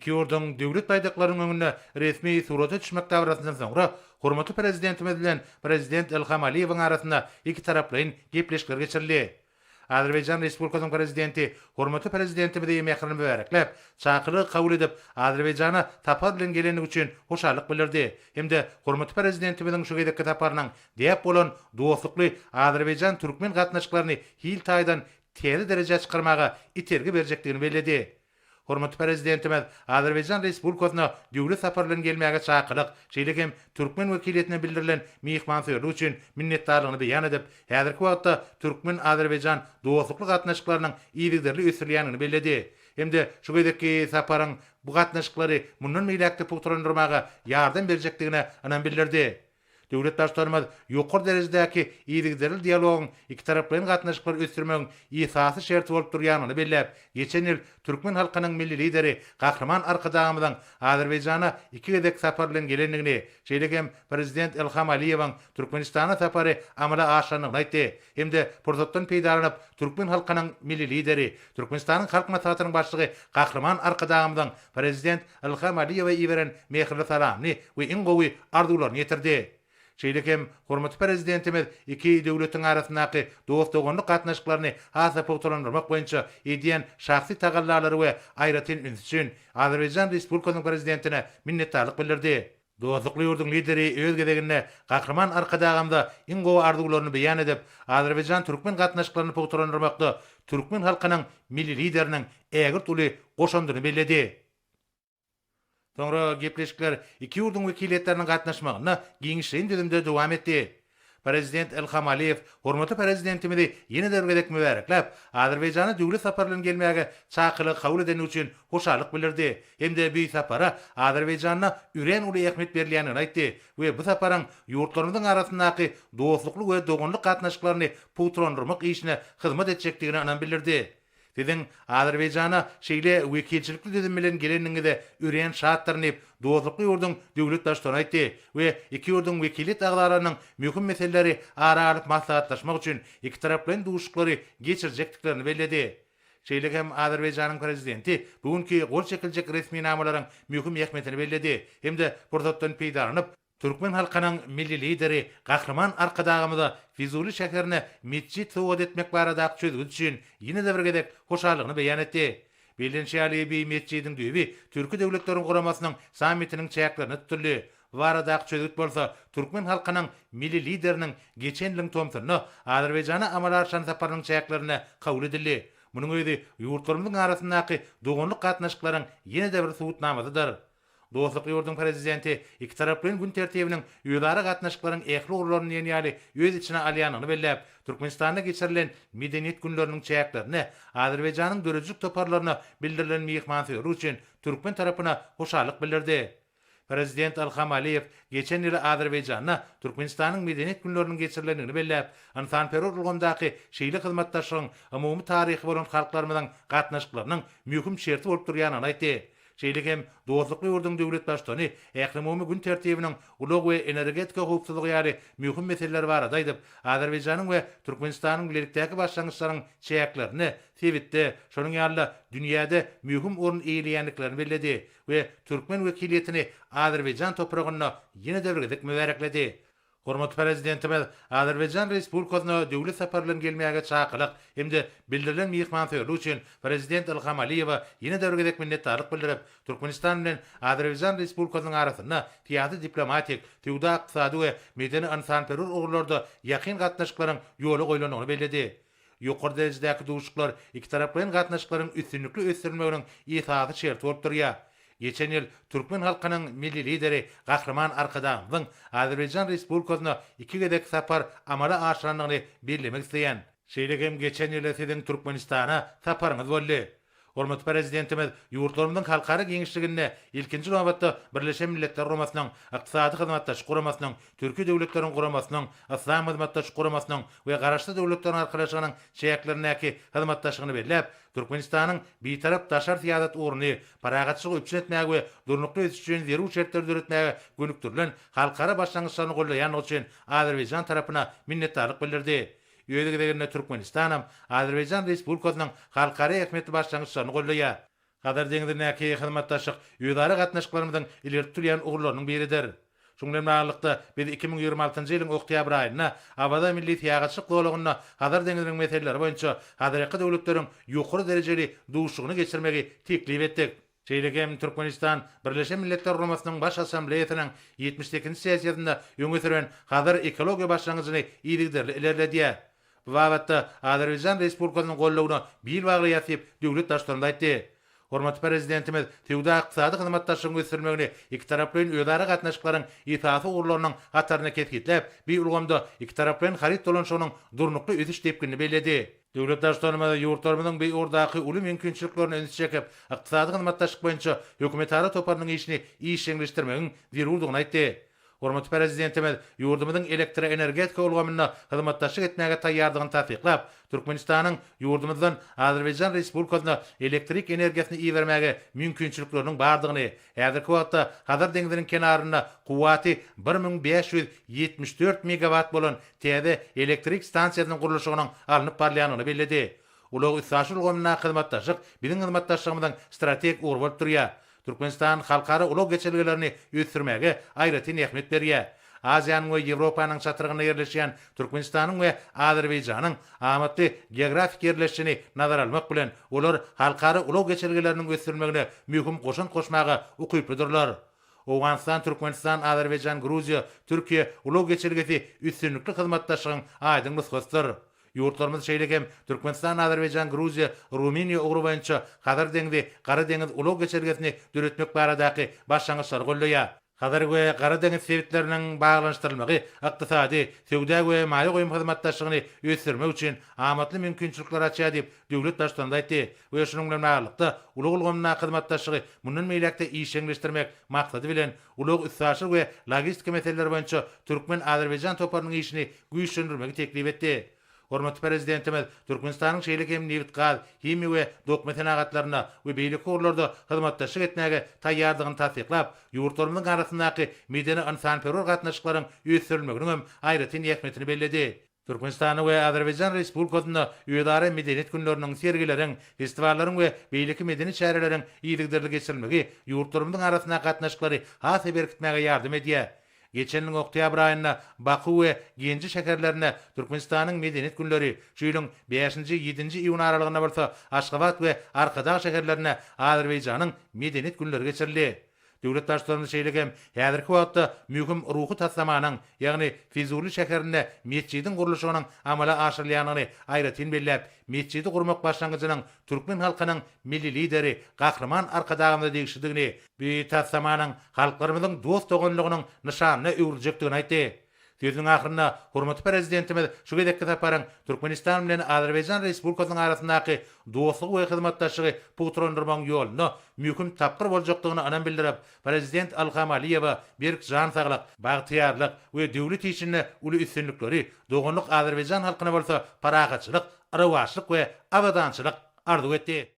Iki ýurduň Döwlet baýdaklarynyň öňünde resmi surata düşmek dabarasyndan soňra, hormatly Prezidentimiz bilen Prezident Ilham Aliýewiň arasynda ikitaraplaýyn gepleşikler geçirildi. Azerbaýjan Respublikasynyň Prezidenti hormatly Prezidentimizi mähirli mübärekläp, çakylygy kabul edip, Azerbaýjana sapar bilen gelendigi üçin hoşallyk bildirdi hem-de hormatly Prezidentimiziň şu gezekki saparynyň däp bolan dostlukly azerbaýjan-türkmen gatnaşyklaryny hil taýdan täze derejä çykarmaga itergi berjekdigini belledi. Hormatly Prezidentimiz Azerbaýjan Respublikasyna döwlet sapary bilen gelmäge çakylyk, şeýle hem türkmen wekiliýetine bildirilen myhmansöýerlik üçin minnetdarlygyny beýan edip, häzirki wagtda türkmen-azerbaýjan dostlukly gatnaşyklarynyň yzygiderli ösdürilýändigini belledi hem-de şu gezekki saparyň bu gatnaşyklary mundan beýläk-de pugtalandyrmaga ýardam berjekdigine ynam bildirdi. Döwlet Baştutanymyz ýokary derejedäki yzygiderli dialogyň ikitaraplaýyn gatnaşyklary ösdürmegiň esasy şerti bolup durýandygyny belläp, geçen ýyl türkmen halkynyň Milli Lideri Gahryman Arkadagymyzyň Azerbaýjana iki gezek sapar bilen gelendigini, şeýle hem Prezident Ilham Aliýewiň Türkmenistana sapary amala aşyrandygyny aýtdy hem-de pursatdan peýdalanyp, türkmen halkynyň Milli Lideri, Türkmenistanyň Halk Maslahatynyň Başlygy Gahryman Arkadagymyzyň Prezident Ilham Aliýewe iberen mähirli salamyny we iň gowy arzuwlaryny ýetirdi. Şeýle hem hormatly Prezidentimiz iki döwletiň arasyndaky dost-doganlyk gatnaşyklaryny has-da pugtalandyrmak boýunça edýän şahsy tagallalary we aýratyn ünsi üçin Azerbaýjan Respublikasynyň Prezidentine minnetdarlyk bildirdi. Dostlukly ýurduň Lideri öz gezeginde Gahryman Arkadagymyza iň gowy arzuwlaryny beýan edip, azerbaýjan-türkmen gatnaşyklaryny pugtalandyrmakda türkmen halkynyň Milli Lideriniň ägirt uly goşandyny belledi. Soňra gepleşikler iki ýurduň wekiliýetleriniň gatnaşmagynda giňişleýin düzümde dowam etdi. Prezident Ilham Aliýew hormatly Prezidentimizi ýene-de bir gezek mübärekläp, Azerbaýjana döwlet sapary bilen gelmäge çakylygy kabul edendigi üçin hoşallyk bildirdi hem-de bu sapara Azerbaýjanda örän uly ähmiýet berilýändigini aýtdy we bu saparyň ýurtlarymyzyň arasyndaky dostlukly we doganlyk gatnaşyklaryny pugtalandyrmak işine hyzmat etjekdigine ynam bildirdi. Siziň Azerbaýjana şeýle wekilçilikli düzüm bilen gelendigiňize örän şatdyryn diýip, dostlukly ýurduň döwlet Baştutany aýtdy we iki ýurduň wekiliýet agzalarynyň möhüm meseleleri ara alyp maslahatlaşmak üçin ikitaraplaýyn duşuşyklary geçirjekdiklerini belledi. Şeýle hem Azerbaýjanyň Prezidenti bu günki gol çekiljek resminamalaryň möhüm ähmiýetini belledi hem-de pursatdan peýdalanyp, Türkmen halkynyň Milli Lideri Gahryman Arkadagymyza Fizuli şäherine metjit sowgat etmek baradaky çözgüt üçin ýene-de bir gezek hoşallygyny beýan etdi. Bellenişi ýaly, bi metjidiň düýbi Türki Döwletleriň Guramasynyň sammitiniň çäklerinde tutuldy. Bu baradaky çözgüt bolsa türkmen halkynyň Milli Lideriniň geçen ýylyň tomsunda Azerbaýjana amala aşyran saparynyň çäklerinde kabul edildi. Munuň özi ýurtlarymyzyň arasyndaky doganlyk gatnaşyklaryň ýene-de bir subutnamasydyr. Dostlukly ýurduň Prezidenti ikitaraplaýyn gün tertibiniň özara gatnaşyklaryň ähli ugurlaryny diýen ýaly öz içine alýandygyny belläp, Türkmenistanda geçirilen Medeniýet günleriniň çäklerinde Azerbaýjanyň döredijilik toparlaryna bildirilen myhmansöýerlik üçin türkmen tarapyna hoşallyk bildirdi. Prezident Ilham Aliýew geçen ýyl Azerbaýjanda Türkmenistanyň Medeniýet günleriniň geçirilendigini belläp, ynsanperwer ulgamdaky şeýle hyzmatdaşlygyň umumy taryhy bolan halklarymyzyň gatnaşyklarynyň möhüm şerti bolup durýandygyny aýtdy. Şeýle hem dostlukly ýurduň döwlet Baştutany ählumumy gün tertibiniň ulag we energetika howpsuzlygy ýaly möhüm meseleler barada aýdyp, Azerbaýjanyň we Türkmenistanyň bilelikdäki başlangyçlaryň çäklerinde sebitde, şonuň ýaly-da dünýäde möhüm orun eýeleýändiklerini belledi we türkmen wekiliýetini Azerbaýjan topragynda ýene-de bir gezek mübärekledi. Hormatly Prezidentimiz Azerbaýjan Respublikasyna döwlet sapary bilen gelmäge çakylyk hem-de bildirilen myhmansöýerlik üçin Prezident Ilham Aliýewe ýene-de bir gezek minnetdarlyk bildirip, Türkmenistan bilen Azerbaýjan Respublikasynyň arasynda syýasy-diplomatik, söwda-ykdysady we medeni-ynsanperwer ugurlarda ýakyn gatnaşyklaryň ýola goýlandygyny belledi. Ýokary derejedäki duşuşyklar ikitaraplaýyn gatnaşyklaryň üstünlikli ösdürilmeginiň esasy şerti bolup durýar. Geçen ýyl türkmen halkynyň Milli Lideri Gahryman Arkadagymyzyň Azerbaýjan Respublikasyna iki gezek sapar amala aşyrandygyny bellemek isleýän. Şeýle hem geçen ýyl Siziň Türkmenistana saparyňyz boldy. Hormatly Prezidentimiz ýurtlarymyzyň halkara giňişliginde, ilkinji nobatda, Birleşen Milletler Guramasynyň, Ykdysady Hyzmatdaşlyk Guramasynyň, Türki Döwletleriň Guramasynyň, Yslam Hyzmatdaşlyk Guramasynyň we Garaşsyz Döwletleriň Arkalaşygynyň çäklerindäki hyzmatdaşlygyny belläp, Türkmenistanyň Bitarap daşary syýasat ugruny parahatçylygy üpjün etmäge we durnukly ösüş üçin zerur şertleri döretmäge gönükdirilen halkara başlangyçlaryny goldaýandygy üçin azerbaýjan tarapyna minnetdarlyk bildirdi. Öz gezeginde Türkmenistanam Azerbaýjan Respublikasynyň halkara ähmiýetli başlangyçlaryny goldaýar. Hazar deňzindäki hyzmatdaşlyk özara gatnaşyklarymyzyň ileri tutulýan ugurlarynyň biridir. Şunuň bilen baglylykda, biz 2026-njy ýylyň oktýabr aýynda Awaza milli syýahatçylyk zolagynda Hazar deňziniň meseleleri boýunça Hazarýaka döwletleriň ýokary derejeli duşuşygyny geçirmegi teklip etdik. Şeýle hem Türkmenistan Birleşen Milletler Guramasynyň Baş Assambleýasynyň 78-nji sessiýasynda öňe süren Hazar ekologiýa başlangyjyny yzygiderli ilerledýär. Bu babatda Azerbaýjan Respublikasynyň goldawyna bil baglaýarys diýip, döwlet Baştutanymyz aýtdy. Hormatly Prezidentimiz söwda-ykdysady hyzmatdaşlygyň ösdürilmegini ikitaraplaýyn özara gatnaşyklaryň esasy ugurlarynyň hatarynda kesgitläp, bu ulgamda ikitaraplaýyn haryt dolanyşygynyň durnukly ösüş depginini belledi. Döwlet Baştutanymyz ýurtlarymyzyň bu ugurdaky uly mümkinçiliklerine ünsi çekip, ykdysady hyzmatdaşlyk boýunça hökümetara toparynyň işini işjeňleşdirmegiň zerurdygyny aýtdy. Hormatly Prezidentimiz ýurdumyzyň elektroenergetika ulgamynda hyzmatdaşlyk etmäge taýýardygyny tassyklap, Türkmenistanyň ýurdumyzdan Azerbaýjan Respublikasyna elektrik energiýasyny ibermäge mümkinçilikleriniň bardygyny, häzirki wagtda Hazar deňziniň kenarynda kuwwaty 1574 megawat bolan täze elektrik stansiýasynyň gurluşygynyň alnyp barylýandygyny belledi. Ulag-üstaşyr ulgamyndaky hyzmatdaşlyk biziň hyzmatdaşlygymyzyň strategik ugry bolup durýar. Türkmenistan halkara ulag geçelgelerini ösdürmäge aýratyn ähmiýet berýär. Aziýanyň we Ýewropanyň çatrygynda ýerleşýän Türkmenistanyň we Azerbaýjanyň amatly geografik ýerleşişini nazara almak bilen, olar halkara ulag geçelgeleriniň ösdürilmegine möhüm goşant goşmaga ukyplydyrlar. Owganystan, Türkmenistan, Azerbaýjan, Gruziýa, Türkiýe ulag geçelgesi üstünlikli hyzmatdaşlygyň aýdyň nusgasydyr. Ýurtlarymyz şeýle hem Türkmenistan, Azerbaýjan, Gruziýa, Rumyniýa ugry boýunça Hazar deňzi, Gara deňiz ulag geçelgesini döretmek baradaky başlangyçlary goldaýar. Hazar we Gara deňiz sebitleriniň baglanyşdyrylmagy ykdysady, söwda we maýa goýum hyzmatdaşlygyny ösdürmek üçin amatly mümkinçilikleri açýar diýip, döwlet Baştutanymyz aýtdy we şunuň bilen baglylykda, ulag ulgamyndaky hyzmatdaşlygy mundan beýläk-de işjeňleşdirmek maksady bilen, ulag-üstaşyr we logistika meseleleri boýunça türkmen-azerbaýjan toparynyň işini güýçlendirmegi teklip etdi. Hormatly Prezidentimiz Türkmenistanyň şeýle hem nebit-gaz, himiýa we dokma senagatlarynda we beýleki ugurlarda hyzmatdaşlyk etmäge taýýardygyny tassyklap, ýurtlarymyzyň arasyndaky medeni-ynsanperwer gatnaşyklaryň ösdürilmeginiň hem aýratyn ähmiýetini belledi. Türkmenistanda we Azerbaýjan Respublikasynda özara Medeniýet günleriniň, sergileriň, festiwallaryň we beýleki medeni çäreleriň yzygiderli geçirilmegi ýurtlarymyzyň arasyndaky gatnaşyklary has-da berkitmäge ýardam edýär. Geçen ýylyň oktýabr aýynda Baku we Genji şäherlerinde Türkmenistanyň Medeniýet günleri, şu ýylyň bäşinji, ýedinji iýun aralygynda bolsa Aşgabat we Arkadag şäherlerinde Azerbaýjanyň Medeniýet günleri geçirildi. Döwlet Baştutanymyz şeýle hem häzirki wagtda möhüm ruhy taslamanyň, ýagny Fizuli şäherinde metjidiň gurluşygynyň amala aşyrylýandygyny aýratyn belläp, metjidi gurmak başlangyjynyň türkmen halkynyň Milli Lideri Gahryman Arkadagymyza degişlidigini, bu taslamanyň halklarymyzyň dost-doganlygynyň nyşanyna öwrüljekdigini aýtdy. Sözüniň ahyrynda hormatly Prezidentimiz şu gezekki saparyň Türkmenistan bilen Azerbaýjan Respublikasynyň arasyndaky dostlugy we hyzmatdaşlygy pugtalandyrmagyň ýolunda möhüm tapgyr boljakdygyna ynam bildirip, Prezident Ilham Aliýewe berk jan saglyk, bagtyýarlyk we döwlet işinde uly üstünlikleri, doganlyk azerbaýjan halkyna bolsa parahatçylyk, rowaçlyk we abadançylyk arzuw etdi.